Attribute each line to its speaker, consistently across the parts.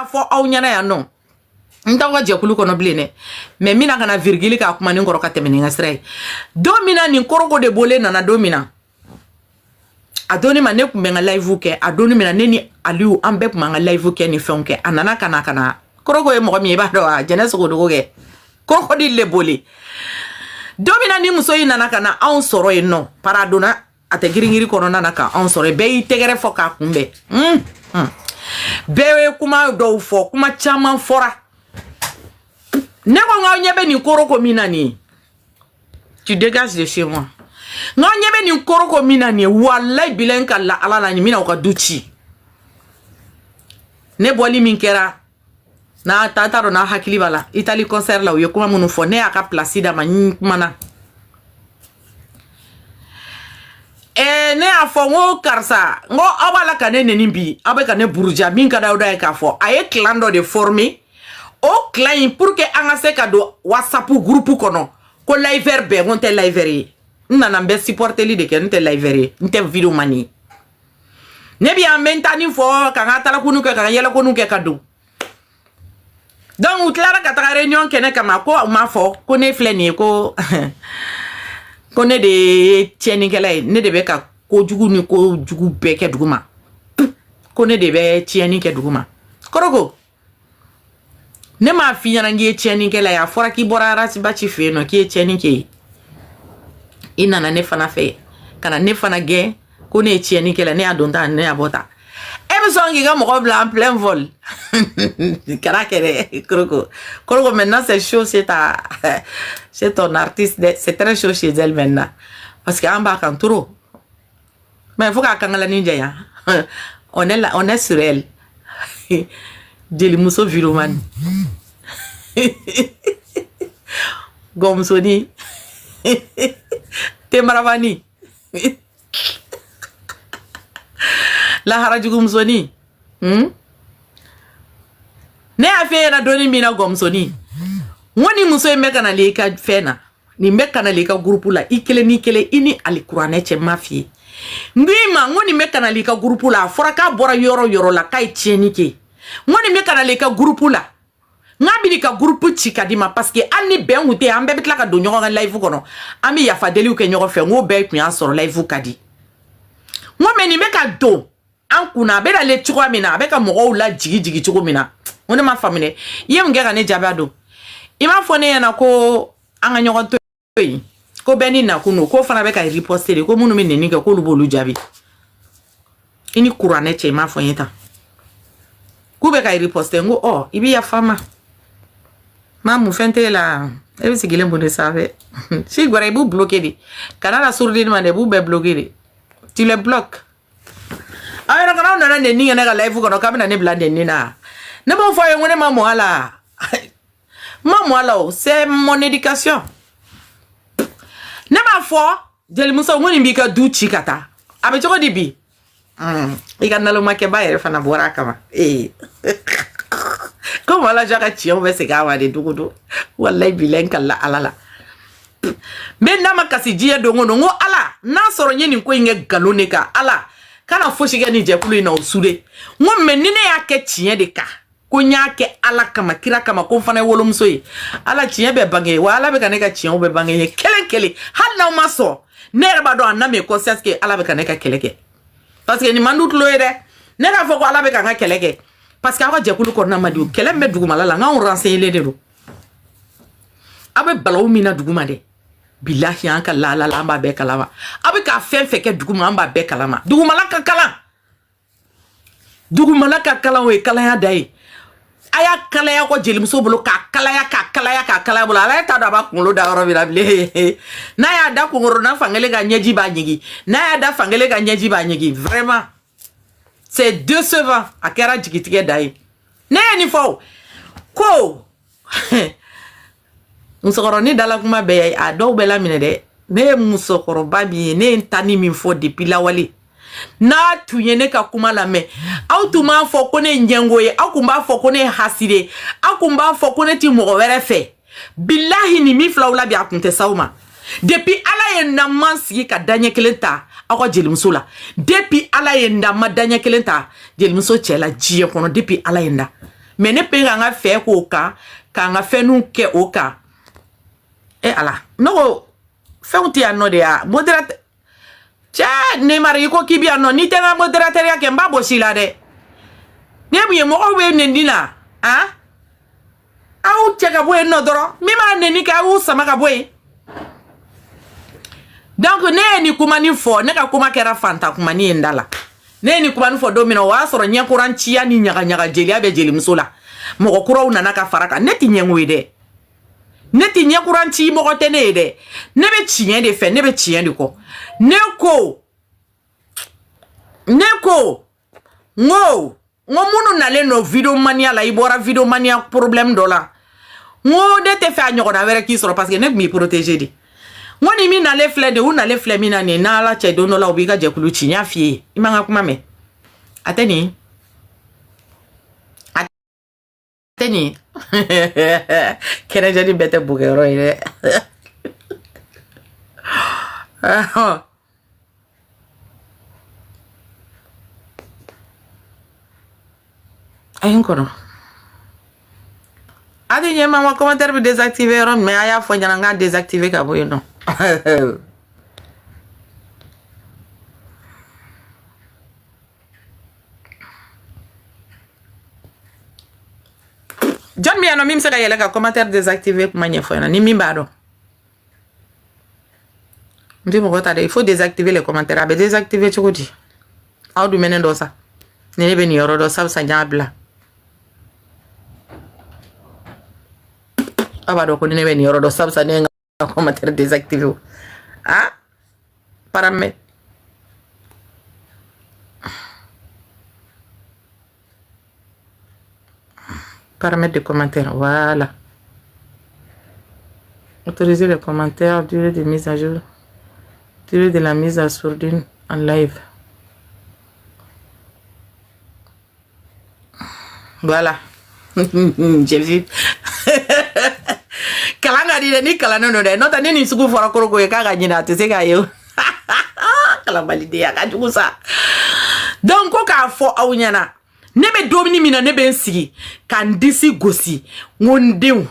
Speaker 1: y'a fɔ aw ɲɛna yan nɔ, n t'aw ka jɛkulu kɔnɔ bilen dɛ, mais n bɛna ka na virgule k'a kuma nin kɔrɔ ka tɛmɛ ni n ka sira ye. Don min na nin koroko de bɔlen nana, don min na a donni ma, ne tun bɛ n ka live kɛ. A donni min na, ne ni Aliyu, an bɛɛ tun b'an ka live kɛ ni fɛnw kɛ. A nana ka na koroko ye mɔgɔ min ye, i b'a dɔn, a jɛnɛ sogodogo kɛ crocodile le boli. Don min na ni muso in nana ka na anw sɔrɔ yen nɔ, para a donna, a tɛ giringiri kɔnɔna na ka anw sɔrɔ yen, bɛɛ y'i tɛgɛrɛ fɔ k'a kunbɛn. Bɛɛ ye kuma dɔw fɔ, kuma caman fɔra. Ne ko n k'aw ɲɛ bɛ nin koroko min na nin ye, tu dégages de chez moi. N k'aw ɲɛ bɛ nin koroko min na nin ye, walayi bilayi, ka la Ala la, nin bɛna aw ka du ci. Ne bɔli min kɛra n'a ta t'a dɔn, n'a hakili b'a la, Itali concert la, u ye kuma minnu fɔ, ne y'a ka place d'a ma, n kumana. Ne y'a fɔ n ko karisa, n ko aw b'a la ka ne neni bi, aw bɛ ka ne buruja min ka d'aw da ye k'a fɔ a ye clan dɔ de former. O clan in, pour que an ka se ka don WhatsApp groupe kɔnɔ, ko liveur bɛɛ. N ko n tɛ liveur ye, n nana n bɛ supporteli de kɛ, n tɛ liveur ye, n tɛ vidéo man ye. Ne bi yan, n bɛ n ta nin fɔ ka n ka talakuniw kɛ, ka n ka yɛlɛkoniw kɛ ka don. Donc u tilara ka taga réunion kɛnɛ kama, ko u m'a fɔ ko ne filɛ nin ye, ko ne de ye tiɲɛnikɛla ye, ne de bɛ ka kojugu ni kojugu bɛɛ kɛ dugu ma, ko ne de bɛ tiɲɛni kɛ dugu ma. Koroko, ne m'a f'i ɲɛna k'i ye tiɲɛnikɛla ye. A fɔra k'i bɔra Arasibaci fɛ yen nɔ, k'i ye tiɲɛni kɛ yen, i nana ne fana fɛ ka na ne fana gɛn ko ne ye tiɲɛnikɛla, ne y'a don tan, ne y'a bɔ tan. E bɛ sɔn k'i ka mɔgɔ bila en plein vol? Kana kɛ dɛ, Koroko. Koroko, maintenant c'est chaud, c'est ton artiste, c'est très chaud chez elle maintenant, parce que an b'a kan trop, mais faut k'a kangalani janya. On est là, on est sur elle. Jelimuso viromani, gɔmusoni temaravani, laharajugumusonin. Ne y'a f'e ɲɛna donni min na, gɔmusonin, n ko ni muso in bɛ ka na i ka fɛn na, nin bɛ ka na i ka groupe la, i kelen ni kelen, i ni alikuranɛ cɛ, n m'a f'i ye. N ko i ma, n ko nin bɛ ka na i ka groupe la, a fɔra k'a bɔra yɔrɔ yɔrɔ la, k'a ye tiɲɛni kɛ. N ko nin bɛ ka na i ka groupe la, n k'a bɛ ka groupe ci ka di ma, parce que hali ni bɛn kun tɛ yen, an bɛɛ bɛ tila ka don ɲɔgɔn ka live kɔnɔ, an bɛ yafa deliw kɛ ɲɔgɔn fɛ. N k'o bɛɛ tun y'a sɔrɔ live ka di. N ko mais nin bɛ ka don an kunna, a bɛ nalen cogoya min na, a bɛ ka mɔgɔw la jigi jigi cogo min na, n ko ne ma faamu dɛ. I ye mun kɛ ka ne jaabi a don? I m'a fɔ ne ɲɛna ko an ka ɲɔgɔn to yen, ko bɛɛ ni nakun don, k'o fana bɛ ka riposte de, ko minnu bɛ nɛni kɛ, k'olu b'olu jaabi. I ni kuranɛ cɛ, i m'a fɔ n ye tan k'u bɛ ka riposte? N ko ɔ, i bɛ yafa n ma, maa mun fɛn t'e la, e bɛ sigilen mun de sanfɛ si gwɛrɛ, i b'u bloquer de, kana na surudeni ma dɛ, i b'u bɛɛ bloquer de, tu les bloques. Aw yɛrɛ kana aw nana nɛni kɛ ne ka live kɔnɔ k'a bɛna ne bila nɛni na. Ne b'o fɔ a ye, n ko ne ma mɔ a la, n ma mɔ a la o, c'est mon éducation. Ne b'a fɔ jelimuso, n ko nin b'i ka du ci ka taa, a bɛ cogo di bi? I ka nalomakɛba yɛrɛ fana bɔra a kama. Ee, ko wala ka tiɲɛw bɛ segin a ma de dogo don. Walayi bilayi, n kalila Ala la, n bɛ n'a ma kasi diɲɛ don o don. N ko Ala, n'a sɔrɔ n ye nin ko in kɛ nkalon de kan, Ala kana fosi kɛ nin jɛkulu in na o sude. N ko mais ni ne y'a kɛ tiɲɛ de kan, ko n y'a kɛ Ala kama, kira kama, ko n fana ye wolomuso ye, Ala tiɲɛ bɛ bange wa. Ala bɛ ka ne ka tiɲɛw bɛ bange ye kelen kelen, hali n'aw ma sɔn, ne yɛrɛ b'a dɔn, a na mes conscience que Ala bɛ ka ne ka kɛlɛ kɛ, parce que nin man du tulo ye dɛ. Ne k'a fɔ ko Ala bɛ ka n ka kɛlɛ kɛ, parce que aw ka jɛkulu kɔnɔna man di o. Kɛlɛ min bɛ dugumala la, n k'anw renseigner de don. Aw bɛ balawu min na duguma dɛ, bilahi, an ka la la la, an b'a bɛɛ kalama. Aw bɛ ka fɛn fɛn kɛ duguma, an b'a bɛɛ kalama. Dugumala ka kalan, dugumala ka kalan, o ye kalaya da ye. A y'a kalaya kɔ jelimuso bolo, k'a kalaya, k'a kalaya, k'a kalaya bolo. Ala t'a dɔn a b'a kunkolo da yɔrɔ min na bilen. N'a y'a da kunkɔrɔna fankelen ka, ɲɛji b'a ɲigi, n'a y'a da fankelen ka, ɲɛji b'a ɲigi. Vraiment, c'est décevant. A kɛra jigitigɛ da ye. Ne ye nin fɔ ko musokɔrɔnin dala kuma bɛɛ, a dɔw bɛ laminɛ dɛ. Ne ye musokɔrɔba min ye, ne ye n ta ni min fɔ depuis lawale, n'a tun ye ne ka kuma lamɛn, aw tun b'a fɔ ko ne ye ɲɛngo ye, aw tun b'a fɔ ko ne ye hasidi ye, aw tun b'a fɔ ko ne ti mɔgɔ wɛrɛ fɛ. Bilahi, nin min filaw la bi, a tun tɛ s'aw ma. Depuis Ala ye n da, man sigi ka daɲɛ kelen ta aw ka jelimuso la. Depuis Ala ye n da, ma daɲɛ kelen ta jelimuso cɛ la diɲɛ kɔnɔ. Depuis Ala ye n da, Mais ne bɛ ka n ka fɛ k'o kan, k'an ka fɛnw kɛ o kan. E ala, ne ko fɛnw tɛ yan nɔ de ya. Modérateur cɛ Neymar, i ko k'i bɛ yan nɔ, n'i tɛ n ka modérateur ya kɛ, n b'a bɔsi la dɛ. Ne mun ye mɔgɔw bɛ nɛni la, han, aw cɛ ka bɔ yen nɔ dɔrɔn, min b'a nɛni kɛ, aw y'u sama ka bɔ yen. Donc ne ye nin kumani fɔ, ne ka kuma kɛra fanta kumani ye n da la. Ne ye nin kumani fɔ don min na, o y'a sɔrɔ ɲɛkuranciya ni ɲagaɲaga jeliya bɛ jelimuso la. Mɔgɔ kuraw nana ka fara kan. Ne ti ɲɛngo ye dɛ, ne ti ɲɛkuranci mɔgɔ tɛ ne ye dɛ. Ne bɛ tiɲɛ de fɛ, ne bɛ tiɲɛ de kɔ. Ne ko n ko minnu nalen don videomaniya la, i bɔra videomaniya problème dɔ la, n ko ne tɛ fɛ a ɲɔgɔnna wɛrɛ k'i sɔrɔ, parce que ne tun b'i protéger de. N ko ni min nalen filɛ de, u nalen filɛ min na nin, n'ala cɛ, don dɔ la u b'i ka jɛkulu ci. N y'a f'i ye, i man ka kuma mɛn. A tɛ nin, a tɛ nin kɛnɛjɛni bɛɛ tɛ bokɛyɔrɔ ye dɛ. A ye n kɔnɔ a tɛ ɲɛ ma ma commentaire bɛ désactiver yɔrɔ min, a y'a fɔ n ɲɛna n k'a désactiver ka bɔ yen nɔ. Jɔn bɛ yan nɔ min bɛ se ka yɛlɛ ka commentaire désactiver kuma ɲɛfɔ ɲɛna, ni min b'a dɔn? N tɛ mɔgɔ ta dɛ. Il faut désactiver les commentaires. A bɛ désactiver cogo di? Aw dun bɛ ne dɔn sa, ni ne bɛ nin yɔrɔ dɔn, sabisa n y'a bila. Aw b'a dɔn ko ni ne bɛ nin yɔrɔ dɔn, sabisa ne ye n ka commentaire désactiver o. Ah, paramètre, paramètres de commentaires, voilà. Autoriser les commentaires, durée de mise à jour, durée de la mise à sourdine en live. Voilà. J'ai vu. Kalan ka di dɛ, ni kalannen don dɛ. N'o tɛ, ni nin sugu fɔra koroko ye k'a ka ɲinɛ, a tɛ se k'a ye o. Kalanbalidenya ka jugu sa. Donc ko k'a fɔ aw ɲɛna, ne bɛ dumuni min na, ne bɛ n sigi ka n disi gosi, n ko n denw,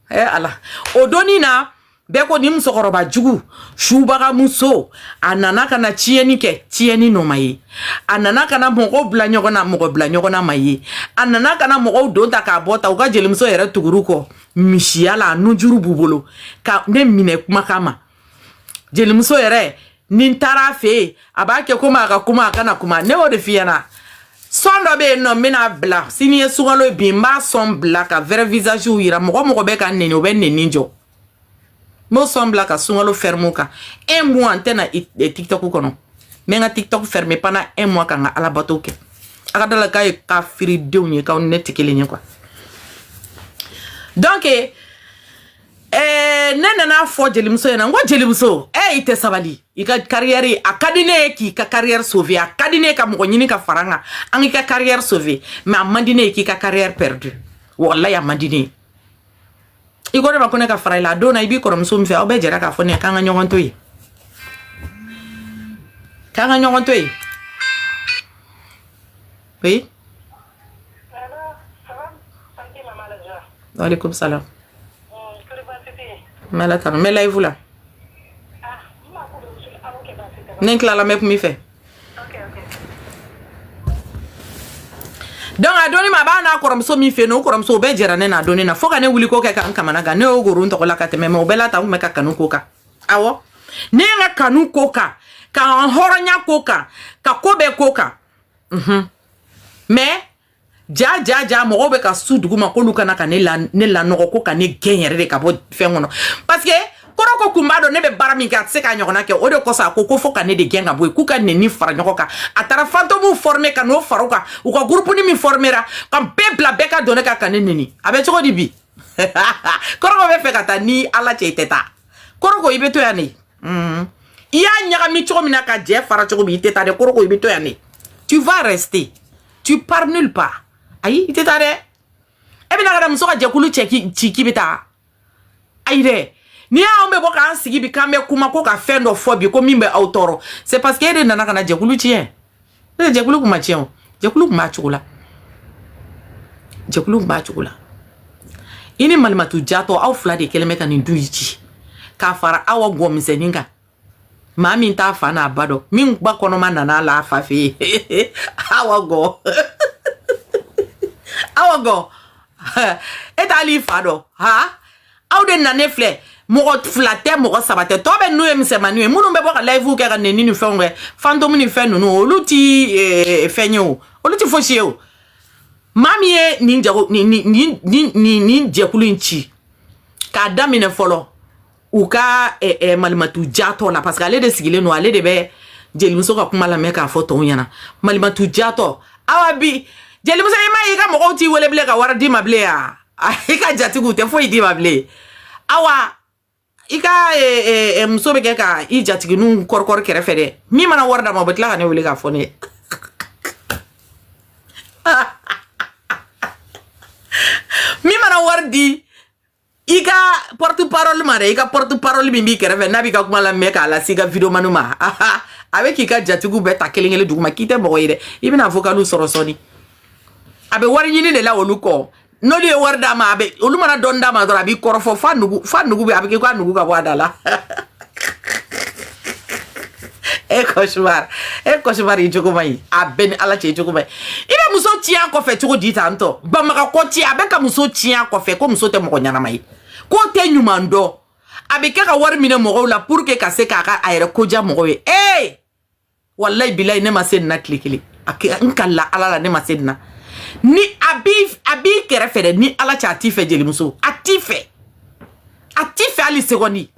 Speaker 1: eh ala, o donni na bɛɛ ko nin musokɔrɔba jugu subagamuso, a nana ka na tiɲɛni kɛ, tiɲɛni nɔ ma ye. A nana ka na mɔgɔw bila ɲɔgɔn na, mɔgɔ bila ɲɔgɔn na ma ye. A nana ka na mɔgɔw don ta k'a bɔ ta, u ka jelimuso yɛrɛ tuguru kɔ misiya la, a nujuru b'u bolo ka ne minɛ kumakan ma. Jelimuso yɛrɛ, ni n taara a fɛ yen, a b'a kɛ komi a ka kuma, a kana kuma. Ne y'o de f'i ɲɛna. Son dɔ bɛ yen nɔ, n bɛna bila sini ye sunkalo ye bi, n b'a son bila ka vrai visage yira mɔgɔ mɔgɔ bɛ ka neni, o bɛ neni jɔ. N b'o son bila ka sunkalo fermer kan un mois. N tɛna TikTok kɔnɔ, n bɛ n ka TikTok fermer pendant un mois ka n ka alabato kɛ. A ka da la k'a ye kafiridenw ye, k'aw ni ne tɛ kelen ye quoi. Donc ne nana fɔ jelimuso ɲɛna, n ko jelimuso, i tɛ sabali i ka carrière, a ka di ne ye k'i ka carrière sauver, a ka di ne ye ka mɔgɔ ɲini ka fara n kan, an k'i ka carrière sauver, mais a man di ne ye k'i ka carrière perdu. Walayi, a man di ne ye. I ko ne ma ko ne ka fara i la a don na, i b'i kɔrɔmuso min fɛ, aw bɛɛ jɛra k'a fɔ ne ye k'an ka ɲɔgɔn to yen, k'an ka ɲɔgɔn to yen. Oui. Waaleykum salam. N bɛ ala tanu, n bɛ live la. Ne tilala, n bɛ kuma i fɛ. Donc a donni ma, a b'a n'a kɔrɔmuso min fɛ yen nɔ, o kɔrɔmuso, o bɛɛ jɛra ne n'a donni na, fo ka ne wuli ko kɛ ka n kamana gan. Ne y'o goro n tɔgɔ la ka tɛmɛ, mais o bɛɛ la ta, n kun bɛ ka kanu ko kan. Awɔ, ne ye n ka kanu ko kan, ka n hɔrɔnya ko kan, ka ko bɛɛ ko kan. Mais ja ja ja, mɔgɔw bɛ ka su dugu ma k'olu kana ka ne la, ne lanɔgɔ ko ka ne gɛn yɛrɛ de ka bɔ fɛn kɔnɔ, parce que kɔrɔ ko kun b'a dɔn ne bɛ baara min kɛ, a tɛ se k'a ɲɔgɔnna kɛ. O de kosɔn a ko ko fo ka ne de gɛn ka bɔ yen, k'u ka nɛni fara ɲɔgɔn kan. A taara fantôme former ka n'o fara u kan, u ka groupe ni min formera ka bɛɛ bila, bɛɛ ka don ne kan ka ne nɛni. A bɛ cogo di bi? Kɔrɔko bɛ fɛ ka taa, ni ala cɛ, i tɛ taa. Kɔrɔko, i bɛ to yan de. I y'a ɲagami cogo min na ka jɛ fara cogo min, i tɛ taa dɛ. Kɔrɔko, i bɛ to yan de. Tu vas rester, tu pars nulle part. Ayi, i tɛ taa dɛ. E bɛna ka na muso ka jɛkulu cɛ ci k'i bɛ taa? Ayi dɛ. N'i y'anw bɛ bɔ k'an sigi bi k'an bɛ kuma ko ka fɛn dɔ fɔ bi ko min bɛ aw tɔɔrɔ, c'est parce que e de nana ka na jɛkulu tiɲɛ. Ne jɛkulu kun ma tiɲɛ o, jɛkulu kun b'a cogo la. Jɛkulu tun b'a cogo la. I ni malimatu jatɔ, aw fila de kɛlen bɛ ka nin du in ci k'a fara awa gɔmisɛnnin kan, maa min t'a fa n'a ba dɔn, min ba kɔnɔma nana la a fa fɛ yen. Awa gɔ, awa gɔ, e t'ali fa dɔn ha. Aw de nanen filɛ, mɔgɔ fila tɛ, mɔgɔ saba tɛ, tɔ bɛ n'u ye misɛnmaninw ye, minnu bɛ bɔ ka live kɛ ka nɛni ni fɛnw kɛ, fantôme ni fɛn ninnu, olu ti fɛn ye o, olu ti fosi ye o. Maa min ye nin jago nin nin nin nin nin jɛkulu in ci k'a daminɛ fɔlɔ u ka malimatu jatɔ la, parce que ale de sigilen don, ale de bɛ jelimuso ka kuma lamɛn k'a fɔ tɔw ɲɛna. Malimatu jatɔ, awa bi jelimuso, i ma ye i ka mɔgɔw t'i wele bilen ka wari d'i ma bilen ya? I ka jatigiw tɛ foyi d'i ma bilen. Awa, i ka muso bɛ kɛ ka i jatigininw kɔrikɔri kɛrɛfɛ dɛ. Min mana wari d'a ma, o bɛ tila ka ne wele k'a fɔ ne ye. Min mana wari di i ka porte parole ma dɛ, i ka porte parole min b'i kɛrɛfɛ, n'a b'i ka kuma lamɛn k'a lase i ka videomani ma, a bɛ k'i ka jatigiw bɛɛ ta kelen kelen duguma k'i tɛ mɔgɔ ye dɛ. I bɛna vocaliw sɔrɔ sɔɔni. A bɛ wari ɲini de la olu kɔ. N'olu ye wari d'a ma, a bɛ olu mana dɔɔni d'a ma dɔrɔn, a b'i kɔrɔfɔ f'a nugu, f'a nugu bɛ, a bɛ kɛ k'a nugu ka bɔ a da la. E cauchemar, e cauchemar, i cogo man ɲi. A bɛɛ ni Ala cɛ, i cogo man ɲi. I bɛ muso tiɲɛ a kɔfɛ cogo di tan tɔ? Bamakɔ ci, a bɛ ka muso tiɲɛ a kɔfɛ ko muso tɛ mɔgɔ ɲɛnama ye, k'o tɛ ɲuman dɔn. A bɛ kɛ ka wari minɛ mɔgɔw la pour que ka se k'a ka a yɛrɛ koja mɔgɔw ye. Ee, walayi bilayi, ne ma se nin na tile kelen. A n kalila Ala la, ne ma se nin na. Ni a b'i kɛrɛfɛ dɛ, ni Ala cɛ, a t'i fɛ. Jelimuso, a t'i fɛ, a t'i fɛ hali seconde.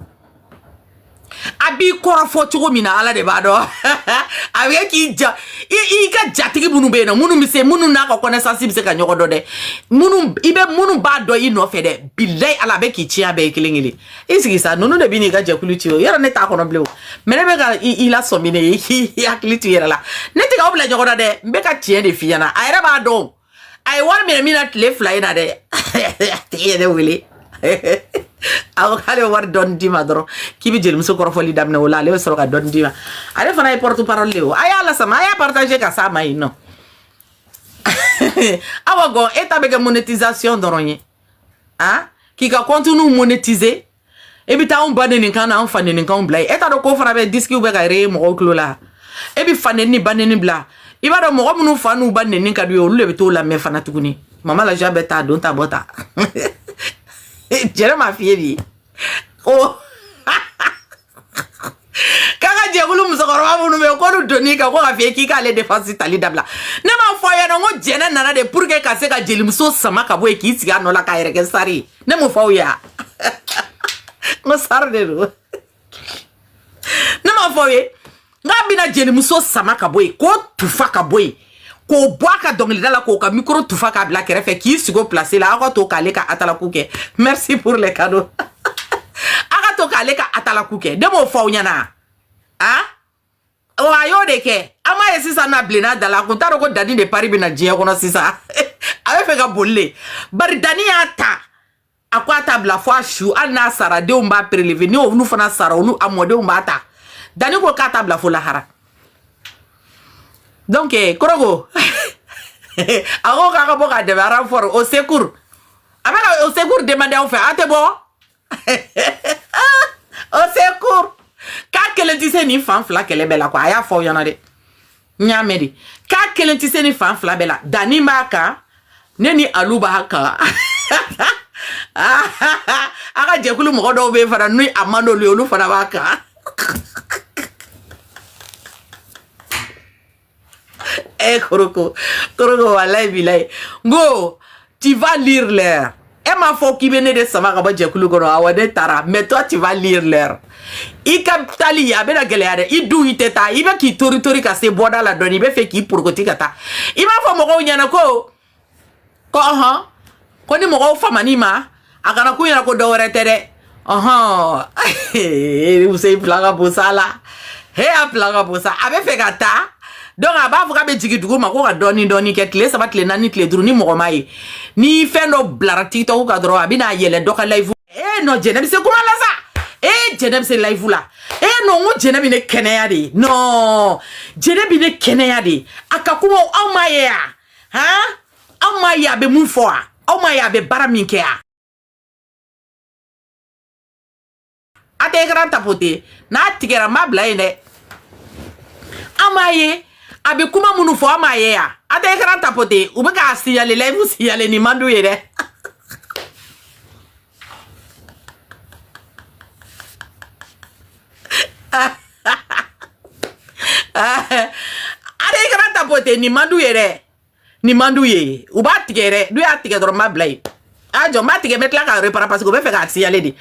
Speaker 1: A b'i kɔrɔfɔ cogo min na, Ala de b'a dɔn. A bɛ kɛ k'i ja i ka jatigi minnu bɛ yen nɔ, minnu bɛ se, minnu n'a ka connaissance bɛ se ka ɲɔgɔn dɔn dɛ, minnu i bɛ minnu b'a dɔn i nɔfɛ dɛ, bilayi Ala, a bɛ k'i tiɲɛ bɛɛ ye kelen kelen. I sigi sa, ninnu de bɛ n'i ka jɛkulu ci o. Yɔrɔ ne t'a kɔnɔ bilen o, mais ne bɛ ka i lasɔmi ne ye k'i hakili to i yɛrɛ la. Ne tɛ k'aw bila ɲɔgɔn na dɛ, n bɛ ka tiɲɛ de f'i ɲɛna. A yɛrɛ b'a dɔn a ye wari minɛ min na tile 2 in na dɛ. A tigi ye ne wele, a ko k'ale bɛ wari dɔɔni d'i ma dɔrɔn, k'i bɛ jelimuso kɔrɔfɔli daminɛ. O la ale bɛ sɔrɔ ka dɔɔni d'i ma. Ale fana ye porte parole de ye o. A y'a lasama, a y'a partager ka s'a ma yen nɔ. Awa gɔn, e ta bɛ kɛ monétisation dɔrɔn ye, ah, k'i ka contenu monétiser. E bɛ taa anw ba neni kan na, anw fa neni kanw bila yen. E t'a dɔn k'o fana bɛ disque bɛ ka re mɔgɔw tulo la. E bɛ fa neni ni ba neni bila. I b'a dɔn mɔgɔ minnu fa n'u ba neni ka d'u ye, olu de bɛ t'o lamɛn fana tuguni. Mama la joie bɛ taa don ta bɔ ta. Jɛnɛ m'a f'i ye bi ko k'a ka jɛkulu musokɔrɔba minnu bɛ yen, k'olu donn'i kan ko ka f'i ye k'i k'ale défense tali dabila. Ne m'a fɔ a ɲɛna ko Jɛnɛ nana de pour que ka se ka jelimuso sama ka bɔ yen, k'i sigi a nɔ la k'a yɛrɛ kɛ sari ye. Ne m'o fɔ aw ye wa? N ko sari de don. Ne m'a fɔ aw ye n k'a bɛna jelimuso sama ka bɔ yen, k'o tufa ka bɔ yen, k'o bɔ a ka dɔnkilida la, k'o ka micro tufa k'a bila kɛrɛfɛ, k'i sigi o place la. Aw ka to k'ale ka atalaku kɛ. Merci pour les cadeaux. Aw ka to k'ale ka atalaku kɛ. Ne m'o fɔ aw ɲɛna? Ah, wa a y'o de kɛ. An m'a ye sisan n'a bilenna da la, a kun t'a dɔn ko Dani de Paris bɛ na diɲɛ kɔnɔ sisan. A bɛ fɛ ka boli de, bari Dani y'a ta, a ko a t'a bila fo a su. Hali n'a sara, denw b'a prélever. Ni olu fana sara, olu a mɔdenw b'a ta. Dani ko k'a t'a bila fo lahara. Donc Korogo, a ko k'a ka bɔ k'a dɛmɛ, renfort, au secours. A bɛ ka au secours demander aw fɛ, a tɛ bɔ au secours. K'a kelen tɛ se nin fan fila kɛlɛ bɛɛ la quoi. A y'a fɔ aw ɲɛna dɛ, n y'a mɛn de k'a kelen tɛ se nin fan fila bɛɛ la. Dani b'a kan, ne ni Alu b'a kan. A ka jɛkulu mɔgɔ dɔw bɛ yen fana, ni a man d'olu ye, olu fana b'a kan. Eh, Koroko, Koroko, walayi bilayi. N ko, tu vas lire l'heure. E m'a fɔ k'i bɛ ne de sama ka bɔ jɛkulu kɔnɔ, awɔ, ne taara, mais toi tu vas lire l'heure. I ka taali a bɛna gɛlɛya dɛ. I dun i tɛ taa, i bɛ k'i tori tori ka se bɔda la dɔɔni, i bɛ fɛ k'i porokoti ka taa. I b'a fɔ mɔgɔw ɲɛna ko ɔhɔn, ko ni mɔgɔw faman'i ma, a kana k'u ɲɛna ko dɔ wɛrɛ tɛ dɛ. Ɔhɔn, muso in plan ka bon sa la. He, a plan ka bon sa. A bɛ fɛ ka taa, donc a b'a fɔ k'a bɛ jigin dugu ma ko ka dɔɔni dɔɔni kɛ tile 3, tile 4, tile 5, ni mɔgɔ ma ye. Ni fɛn dɔ bilara TikTok kan dɔrɔn, a bɛ n'a yɛlɛ dɔ ka live. Eh non, Jɛnɛ bɛ se kuma la sa. Eh, Jɛnɛ bɛ se live la. Eh non, n ko Jɛnɛ bɛ ne kɛnɛya de. Non, Jɛnɛ bɛ ne kɛnɛya de. A ka kumaw, aw m'a ye wa? Han. Aw m'a ye a bɛ mun fɔ wa? Aw m'a ye a bɛ baara min kɛ wa? A tɛ écran tapoter, n'a tigɛra n b'a bila yen dɛ. An m'a ye a bɛ kuma minnu fɔ, an m'a ye yan. A tɛ écran tapoter, u bɛ k'a signaler, live signaler, nin man d'u ye dɛ. A tɛ écran tapoter, nin man d'u ye dɛ, nin man d'u ye. U b'a tigɛ dɛ, n'u y'a tigɛ dɔrɔn n b'a bila yen. A jɔ, n b'a tigɛ, n bɛ tila k'a réparer parce que u bɛ fɛ k'a signaler de.